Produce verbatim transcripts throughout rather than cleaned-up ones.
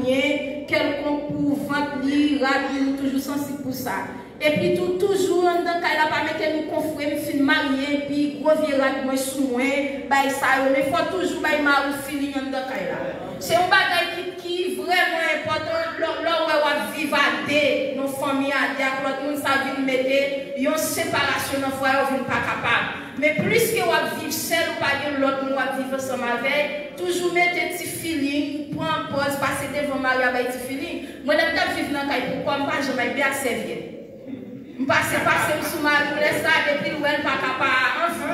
byen kèlkonk pou vant li, rad li, nou toujou sansib pou sa. Epi tou, toujou anndan kay la, pa mete nou konfwe, m fin marye, epi gwo vye rad mwen sou mwen, bay sa yo, men fò toujou bay mari w feeling anndan kay la. Se yon bagay ki, ki vrèman enpòtan, lè, lè w wè w ap viv a de, nan fanmi a de ak lòt moun, sa vin mete yon separasyon nan fwaye, w vin pa kapab. Men plis ke w ap viv sèl, ou pa gen lòt moun w ap viv ansanm avè, toujou mete ti feeling, pran pòz, pase devan mari a bay ti feeling. Mwen, lè m t ap viv nan kay pou kò m, pa janm ay byen ak sèvyèt. M pase, pase m sou mari m, lè sa, depi l wè l pa ka pa anvi.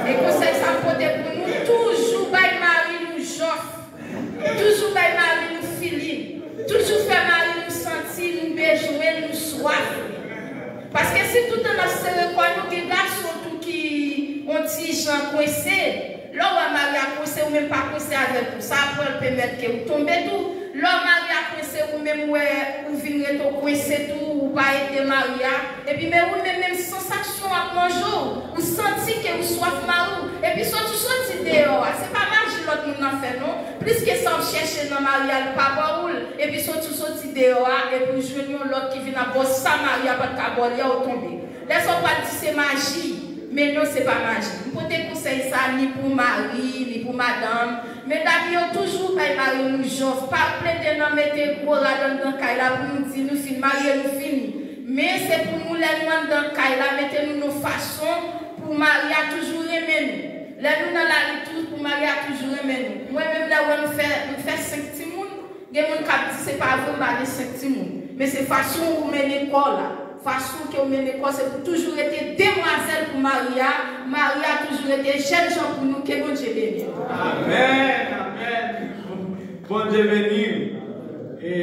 E konsèy sa m pote pou nou, toujou bay mari nou jòf. Toujou bay mari nou feeling. Toujou fè mari nou santi nou bezwen l, nou swaf. Paske si toutan n ap sere kò nou, gen gason tou ki on ti jan kwense. Lè w wè mari a kwense, ou menm pa kwense avè l tou. Sa pral pèmèt ke ou tonbe tou. Lè mari a kwense, ou menm wè ou vin rete w kwense tou, ou pa ede mari a. Epi men ou menm, menm sansasyon ap manje w. Ou santi ke ou swaf mari w. Epi soti w soti deyò a, se pa maji lòt moun nan fè non. Plis ke sa w ap chèche nan mari a, li pa ba ou l. Epi soti w soti deyò a, epi w jwenn yon lòt ki vin ap ba w sa mari a pa t ka ba w, lè w tonbe. Lè sa w pral di se maji, men non, se pa maji. M pote konsèy sa ni pou mari, ni pou madanm. Medam yo, toujou bay mari nou jòf. Pa plede nan mete gwo rad anndan kay la pou nou di nou fin marye, nou fini. Men se pou nou, lè nou anndan kay la, mete nou nan fason pou mari a toujou renmen nou. Lè nou nan lari tou, pou mari a toujou renmen nou. Mwen menm, lè w wè m fè, m fè senk timoun, gen moun k ap di se pa vre, m pa gen senk timoun. Men se fason ou mennen kò w la, fason ke w mennen kò w, se pou toujou rete demwazèl pou mari a, mari a toujou rete jènjan pou nou, ke Bondye beni nou. Amèn, amèn. Bondye beni w. E